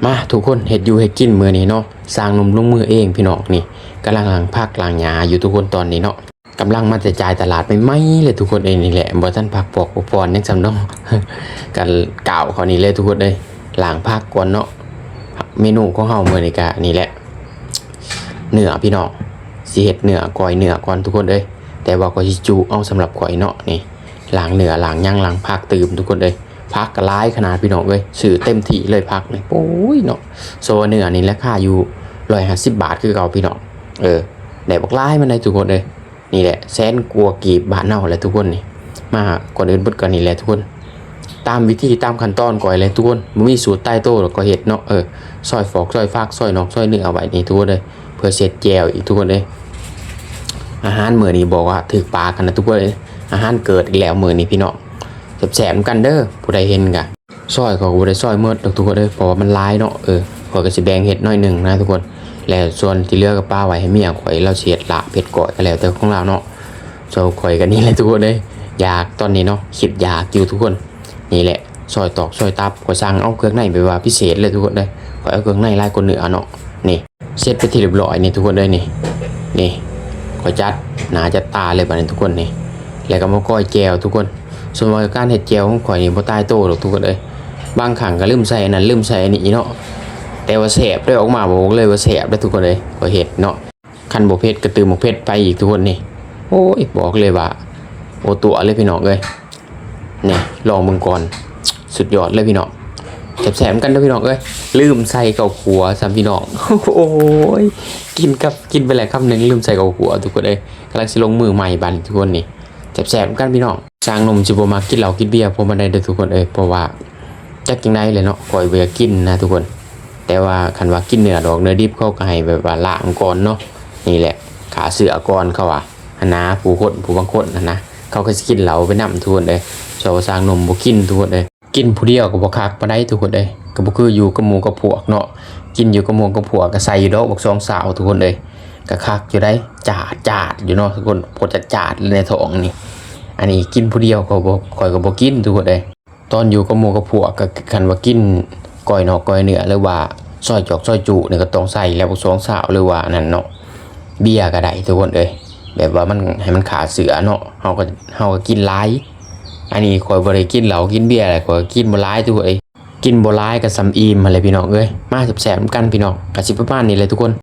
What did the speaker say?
ມາທຸກຄົນ ເຮັດຢູ່ເຮັດກິນມື້ນີ້ເນາະ ຊ່າງໜຸ່ມລົງມືເອງພີ່ນ້ອງ. ນີ້ກຳລັງລ້າງຜັກລ້າງຫຍ້າຢູ່ທຸກຄົນຕອນນີ້ເນາະ. ກຳລັງມາແຕ່ຈ່າຍຕະຫຼາດໃໝ່ໆເລີຍທຸກຄົນເອີຍ. ນີ້ແຫຼະ ບໍ່ທັນພັກຜ່ອນ ພັກຜ່ອນຫຍັງຊ້ຳດອກ ກະກ້າວເຂົ້ານີ້ເລີຍທຸກຄົນເອີຍ. ລ້າງຜັກກ່ອນເນາະ. ເມນູຂອງເຮົາມື້ນີ້ກະນີ້ແຫຼະ ເນື້ອພີ່ນ້ອງ. ຊິເຮັດເນື້ອ ກ້ອຍເນື້ອກ່ອນທຸກຄົນເອີຍ. ແຕ່ວ່າຂ້ອຍຊິຈຸເອົາສຳລັບຂ້ອຍເນາະ. ນີ້ ລ້າງເນື້ອ ລ້າງຫຍັງ ລ້າງຜັກຕື່ມທຸກຄົນເອີຍ. ຜັກກໍຫຼາຍຂະໜາດພີ່ນ້ອງເອີຍ ຊື້ເຕັມທີ່ເລີຍຜັກນີ້. ໂອ້ຍເນາະ ໂຊເນື້ອນີ້ລາຄາຢູ່ຮ້ອຍຫ້າສິບບາດຄືເກົ່າພີ່ນ້ອງ. ເອີ ໄດ້ບັກຫຼາຍມັນໄດ໋ທຸກຄົນເອີຍ. ນີ້ແຫຼະ ແສນກວ່າກີບບ້ານເຮົາແຫຼະທຸກຄົນນີ້. ມາ ກ່ອນອື່ນເບິດກໍນີ້ແຫຼະທຸກຄົນ ຕາມວິທີຕາມຂັ້ນຕອນຂ້ອຍແຫຼະທຸກຄົນ. ບໍ່ມີສູດຕາຍໂຕດອກ ຂ້ອຍເຮັດເນາະ. ເອີ ຊອຍຟອກຊອຍຟັກ ຊອຍໜອກຊອຍເນື້ອໄວ້ນີ້ທຸກຄົນເອີຍ ເພື່ອເຮັດແຈ່ວອີກທຸກຄົນເອີຍ. ອາຫານມື້ນີ້ບອກວ່າຖືກປາກຫັ້ນນະທຸກຄົນເອີຍ. ອາຫານເກີດອີກແລ້ວມື້ນີ້ພີ່ນ້ອງ. ແຊບໆນຳກັນເດີ ຜູ້ໃດເຫັນກະ ຊອຍຂ້ອຍກໍບໍ່ໄດ້ຊອຍໝົດດອກທຸກຄົນເອີຍ ເພາະວ່າມັນຫຼາຍເນາະ. ເອີ ຂ້ອຍກໍຊິແບ່ງເຮັດໜ້ອຍໜຶ່ງນະທຸກຄົນ ແລ້ວສ່ວນທີ່ເຫຼືອກໍປະໄວ້ໃຫ້ເມຍຂ້ອຍ ລາວຊິເຮັດລາບເຮັດກ້ອຍກໍແລ້ວແຕ່ຂອງລາວເນາະ. ສ່ວນຂ້ອຍກໍນີ້ແຫຼະທຸກຄົນເອີຍ ຢາກຕອນນີ້ເນາະ ຄິດຢາກຢູ່ທຸກຄົນ. ນີ້ແຫຼະ ຊອຍຕອກຊອຍຕັບ ຂ້ອຍສັ່ງເອົາເຄື່ອງໃນແບບວ່າພິເສດເລີຍທຸກຄົນເອີຍ. ຂ້ອຍເອົາເຄື່ອງໃນຫຼາຍກວ່າເນື້ອເນາະ. ນີ້ ເສັດເປັນທີ່ຮຽບຮ້ອຍນີ້ທຸກຄົນເອີຍ. ນີ້ ນີ້ ຂ້ອຍຈັດໜ້າຈັດຕາເລີຍບາດນີ້ທຸກຄົນນີ້. ແລ້ວກໍມາກ້ອຍແຈ່ວທຸກຄົນ. ສ່ວນວ່າການເຮັດແຈ່ວຂອງຂ້ອຍນີ້ບໍ່ຕາຍໂຕດອກທຸກຄົນເອີຍ ບາງຄັ້ງກໍລືມໃສ່ອັນນັ້ນລືມໃສ່ອັນນີ້ເນາະ. ແຕ່ວ່າແຊບເດີ ອອກມາບອກເລີຍວ່າແຊບເດີທຸກຄົນເອີຍ. ຂ້ອຍເຮັດເນາະ ຄັນບໍ່ເຜັດກໍຕື່ມໝາກເຜັດໄປອີກທຸກຄົນນີ້. ໂອ້ຍ ບອກເລີຍວ່າບໍ່ຕົວະເລີຍພີ່ນ້ອງເອີຍ. ນີ້ລອງເບິ່ງກ່ອນ ສຸດຍອດເລີຍພີ່ນ້ອງ. ແຊບໆນຳກັນເດີພີ່ນ້ອງເອີຍ. ລືມໃສ່ເຂົ້າຂົ້ວຊ້ຳພີ່ນ້ອງ. ໂອ້ຍ ກິນກັບ ກິນໄປແລ້ວຄຳໜຶ່ງ ລືມໃສ່ເຂົ້າຂົ້ວທຸກຄົນເອີຍ. ກຳລັງຊິລົງມືໃໝ່ບາດນີ້ທຸກຄົນນີ້. ແຊບໆນຳກັນພີ່ນ້ອງ. ຊ່າງໜຸ່ມຊິບໍ່ມັກກິນເຫຼົ້າກິນເບຍພໍປານໃດເດີທຸກຄົນເອີຍ ເພາະວ່າຈັກຈັ່ງໃດແຫຼະເນາະ ຂ້ອຍບໍ່ຢາກກິນນະທຸກຄົນ. ແຕ່ວ່າຄັນວ່າກິນເນື້ອດອກເນື້ອດິບ ເຂົາກໍໃຫ້ແບບວ່າລ້າງກ່ອນເນາະ. ນີ້ແຫຼະ ຂ້າເຊື້ອກ່ອນເຂົາວ່າຫັ້ນນະ. ຜູ້ຄົນ ຜູ້ບາງຄົນຫັ້ນນະ ເຂົາກໍຊິກິນເຫຼົ້າໄປນຳທຸກຄົນເອີຍ. ສ່ວນວ່າຊ່າງໜຸ່ມບໍ່ກິນທຸກຄົນເອີຍ. ກິນຜູ້ດຽວກໍບໍ່ຄັກປານໃດທຸກຄົນເອີຍ ກໍບໍ່ຄືຢູ່ກັບໝູ່ກັບພວກເນາະ. ກິນຢູ່ກັບໝູ່ກັບພວກກໍໃສ່ຢູ່ດອກບັກສອງຊາວທຸກຄົນເອີຍ ກໍຄັກຢູ່ໄດ໋ ຈາດໆຢູ່ເນາະທຸກຄົນ ໂພດຈາດໆເລີຍໃນທ້ອງນີ້. ອັນນີ້ກິນຜູ້ດຽວກໍບໍ່ ຂ້ອຍກໍບໍ່ກິນທຸກຄົນເອີຍ. ຕອນຢູ່ກັບໝູ່ກັບພວກກໍຄັນວ່າກິນກ້ອຍໜອກກ້ອຍເນື້ອ ຫຼືວ່າຊອຍຈອກຊອຍຈຸນີ້ ກໍຕ້ອງໃສ່ແລ້ວບັກສອງຊາວ ຫຼືວ່າອັນນັ້ນເນາະ ເບຍກໍໄດ້ທຸກຄົນເອີຍ. ແບບວ່າມັນ ໃຫ້ມັນຂ້າເຊື້ອເນາະ ເຮົາກໍ ເຮົາກໍກິນຫຼາຍ. ອັນນີ້ຂ້ອຍບໍ່ໄດ້ກິນເຫຼົ້າກິນເບຍແຫຼະ ຂ້ອຍກໍກິນບໍ່ຫຼາຍທຸກຄົນເອີຍ. ກິນບໍ່ຫຼາຍກໍສ່ຳອີ່ມຫັ້ນແຫຼະພີ່ນ້ອງເອີຍ. ມາແຊບໆນຳກັນພີ່ນ້ອງ. ກໍຊິປະມານນີ້ແຫຼະທຸກຄົນ.